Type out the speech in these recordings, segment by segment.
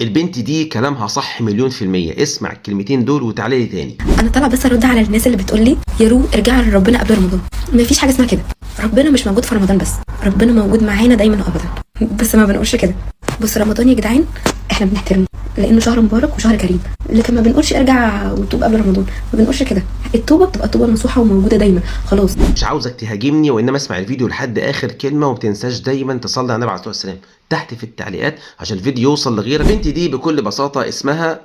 البنت دي كلامها صح 1,000,000%. اسمع الكلمتين دول وتعالي لي تاني. انا طالعه بس ارد على الناس اللي بتقول لي يا رو ارجعي لربنا قبل رمضان. مفيش حاجة اسمها كده، ربنا مش موجود في رمضان بس، ربنا موجود معانا دايما وابدا، بس ما بنقولش كده. بص رمضان يا جدعان احنا بنحترمه لانه شهر مبارك وشهر كريم، لكن ما بنقولش ارجع وتوب قبل رمضان، ما بنقولش كده. التوبة بتبقى توبه نصوحة وموجودة دايما. خلاص مش عاوزك تهاجمني، وانما اسمع الفيديو لحد اخر كلمة، وما تنساش دايما تصلي على النبي عليه الصلاة والسلام تحت في التعليقات عشان الفيديو يوصل لغيرك. البنت دي بكل بساطة اسمها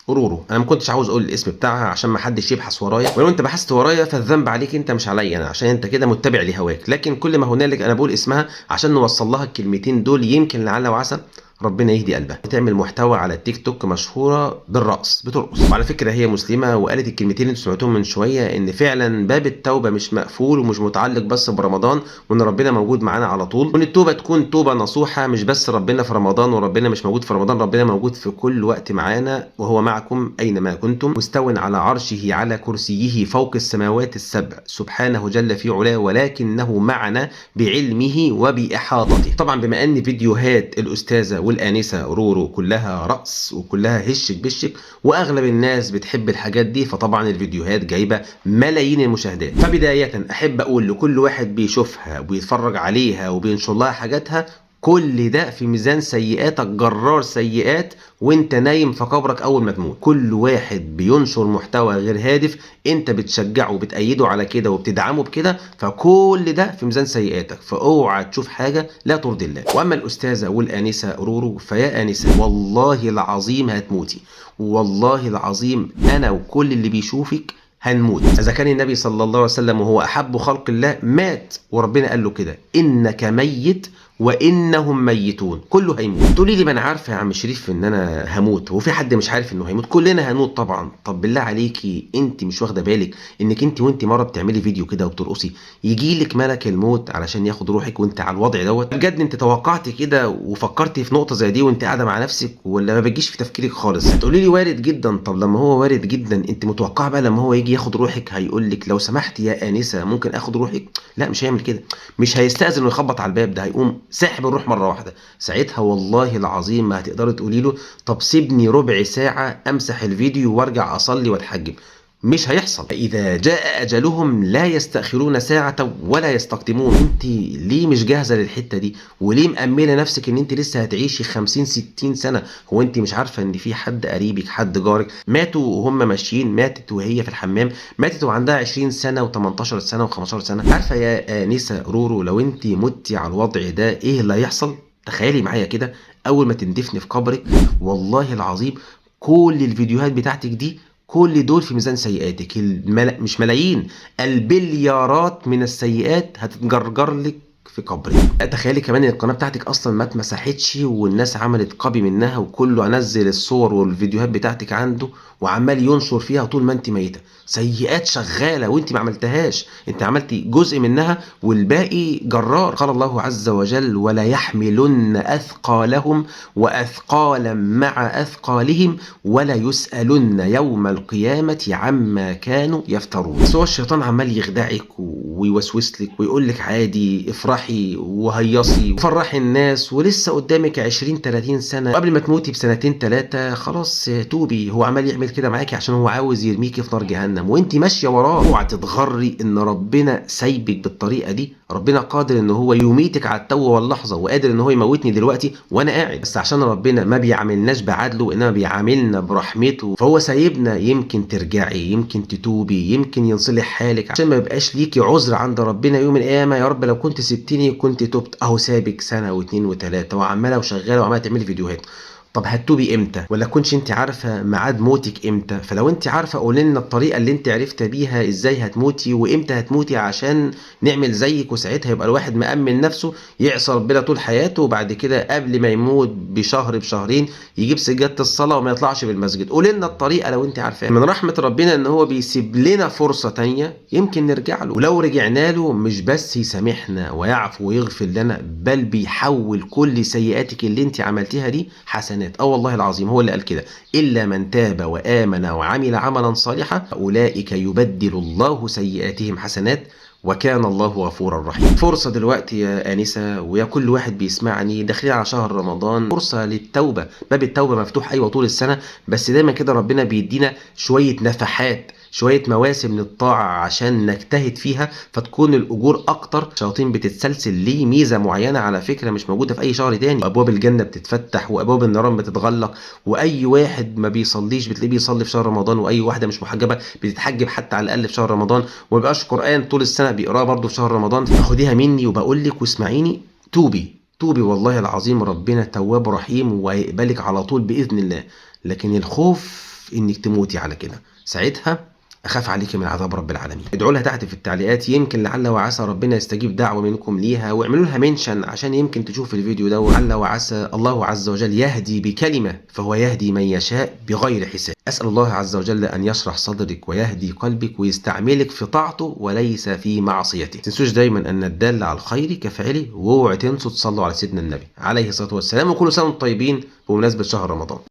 رورو. انا ما كنتش عاوز اقول الاسم بتاعها عشان ما حدش يبحث ورايا، ولو انت بحثت ورايا فالذنب عليك انت مش عليا انا، عشان انت كده متبع لهواك. لكن كل ما هنالك انا بقول اسمها عشان نوصل لها الكلمتين دول، يمكن لعل وعسى ربنا يهدي قلبها. بتعمل محتوى على التيك توك، مشهورة بالرقص، بترقص، وعلى فكرة هي مسلمة، وقالت الكلمتين اللي انتوا سمعتوهم من شوية ان فعلا باب التوبة مش مقفول ومش متعلق بس برمضان، وان ربنا موجود معانا على طول، وان التوبة تكون توبه نصوحة، مش بس ربنا في رمضان وربنا مش موجود في رمضان، ربنا موجود في كل وقت معانا، وهو معكم اينما كنتم، مستو على عرشه على كرسيه فوق السماوات السبع سبحانه جل في علاه، ولكنه معنا بعلمه وبإحاطته. طبعا بما ان فيديوهات الاستاذة والآنسة رورو كلها رقص وكلها هشك بشك، واغلب الناس بتحب الحاجات دي، فطبعا الفيديوهات جايبه ملايين المشاهدات. فبداية احب اقول لكل واحد بيشوفها وبيتفرج عليها وبينشر لها حاجاتها، كل ده في ميزان سيئاتك، جرار سيئات وانت نايم في قبرك اول ما تموت. كل واحد بينشر محتوى غير هادف انت بتشجعه وبتأيده على كده وبتدعمه بكده، فكل ده في ميزان سيئاتك، فاوعى تشوف حاجة لا ترضي الله. واما الاستاذة والانسه رورو فيا انسه والله العظيم هتموتي، والله العظيم انا وكل اللي بيشوفك هنموت. إذا كان النبي صلى الله عليه وسلم وهو أحب خلق الله مات، وربنا قال له كده إنك ميت وإنهم ميتون، كله هيموت. تقولي لي ما أنا عارفة يا عم شريف إن أنا هموت، هو في حد مش عارف إنه هيموت؟ كلنا هنموت طبعا. طب بالله عليكي أنت مش واخدة بالك إنك أنت وأنت مرة بتعملي فيديو كده وبترقصي يجي لك ملك الموت علشان ياخد روحك وأنت على الوضع دوت؟ بجد أنت توقعتي كده وفكرتي في نقطة زي دي وأنت قاعدة مع نفسك، ولا ما بتجيش في تفكيرك خالص؟ هتقولي لي وارد جدا. طب لما هو وارد جدا أنت متوقعة بقى لما هو يجي ياخد روحك هيقول لك لو سمحت يا آنسة ممكن آخد روحك؟ لا مش هيعمل كده، مش هيستأذن ويخبط على الباب، ده هيقوم ساحب الروح مرة واحدة. ساعتها والله العظيم ما هتقدري تقولي له طب سيبني ربع ساعة أمسح الفيديو وارجع أصلي وأتحجب، مش هيحصل. إذا جاء أجلهم لا يستأخرون ساعة ولا يستقدمون. أنت ليه مش جاهزة للحتة دي؟ وليه مأمنة نفسك إن أنت لسه هتعيشي 50-60 سنة؟ هو أنت مش عارفة إن في حد قريبك، حد جارك ماتوا وهم ماشيين، ماتت وهي في الحمام، ماتت وعندها 20 سنة و18 سنة و15 سنة. عارفة يا آنسة رورو لو أنت متي على الوضع ده إيه اللي هيحصل؟ تخيلي معايا كده أول ما تندفني في قبرك والله العظيم كل الفيديوهات بتاعتك دي كل دول في ميزان سيئاتك، مش ملايين، البليارات من السيئات هتتجرجر لك في قبرك. تخيلي كمان ان القناة بتاعتك اصلا ما اتمسحتش والناس عملت copy منها وكله انزل الصور والفيديوهات بتاعتك عنده وعمال ينشر فيها طول ما انت ميته. سيئات شغالة وانت ما عملتهاش، انت عملتي جزء منها والباقي جرار. قال الله عز وجل ولا يحملن اثقالهم واثقالا مع اثقالهم ولا يسالن يوم القيامة عما كانوا يفترون. بس هو الشيطان عمال يخدعك ويوسوس لك ويقول لك عادي افرحي وهيصي وفرحي الناس، ولسه قدامك 20-30 سنة، وقبل ما تموتي بسنتين 3 خلاص توبي. هو عمال يعمل كده معاكي عشان هو عاوز يرميكي في نار جهنم وانت ماشية وراه. اوعى تتغري ان ربنا سايبك بالطريقة دي، ربنا قادر ان هو يميتك على التو واللحظة، وقادر ان هو يموتني دلوقتي وانا قاعد، بس عشان ربنا ما بيعاملناش بعدله وانما بيعاملنا برحمته، فهو سايبنا. يمكن ترجعي، يمكن تتوبي، يمكن ينصلح حالك، عشان ما يبقاش ليكي عذر عند ربنا يوم القيامة يا رب لو كنت سبتني كنت تبت. اهو سابك سنة و2 و3 وعماله وشغالة وعماله تعملي فيديوهات. طب هتتوبي امتى؟ ولا كنتش انت عارفه ميعاد موتك امتى؟ فلو انت عارفه قولي لنا الطريقة اللي انت عرفت بيها ازاي هتموتي وامتى هتموتي عشان نعمل زيك، وساعتها يبقى الواحد مأمن نفسه يعصي ربنا طول حياته، وبعد كده قبل ما يموت بشهر بشهرين يجيب سجادة الصلاة وما يطلعش بالمسجد. قولي لنا الطريقة لو انت عارفاها. من رحمه ربنا ان هو بيسيب لنا فرصة تانية يمكن نرجع له، ولو رجعنا له مش بس يسامحنا ويعفو ويغفر لنا، بل بيحول كل سيئاتك اللي انت عملتيها دي حسنات. والله العظيم هو اللي قال كده، إلا من تاب وآمن وعمل عملا صالحا أولئك يبدل الله سيئاتهم حسنات وكان الله غفورا رحيما. فرصة دلوقتي يا آنسة ويا كل واحد بيسمعني، داخلين على شهر رمضان، فرصة للتوبة. باب التوبة مفتوح أيوة طول السنة، بس دايما كده ربنا بيدينا شوية نفحات، شوية مواسم للطاعة عشان نجتهد فيها فتكون الأجور أكتر. الشياطين بتتسلسل ليه ميزة معينة على فكرة مش موجودة في أي شهر تاني. أبواب الجنة بتتفتح وأبواب النيران بتتغلق، وأي واحد ما بيصليش بتلاقيه بيصلي في شهر رمضان، وأي واحدة مش محجبة بتتحجب حتى على الأقل في شهر رمضان، وما بيبقاش قرآن طول السنة بيقراه برضه في شهر رمضان. فخديها مني وبقول لك واسمعيني، توبي توبي والله العظيم، ربنا تواب رحيم وهيقبلك على طول بإذن الله. لكن الخوف إنك تموتي على كده، ساعتها أخاف عليك من عذاب رب العالمين. ادعوا لها تحت في التعليقات، يمكن لعل وعسى ربنا يستجيب دعوة منكم ليها، واعملوا لها mention عشان يمكن تشوف الفيديو ده، لعل وعسى الله عز وجل يهدي بكلمة، فهو يهدي من يشاء بغير حساب. أسأل الله عز وجل أن يشرح صدرك ويهدي قلبك ويستعملك في طاعته وليس في معصيته. تنسوش دايما أن الدال على الخير كفاعله، واوعوا تنسوا تصلوا على سيدنا النبي عليه الصلاة والسلام. وكل سنة وانتم طيبين بمناسبة شهر رمضان.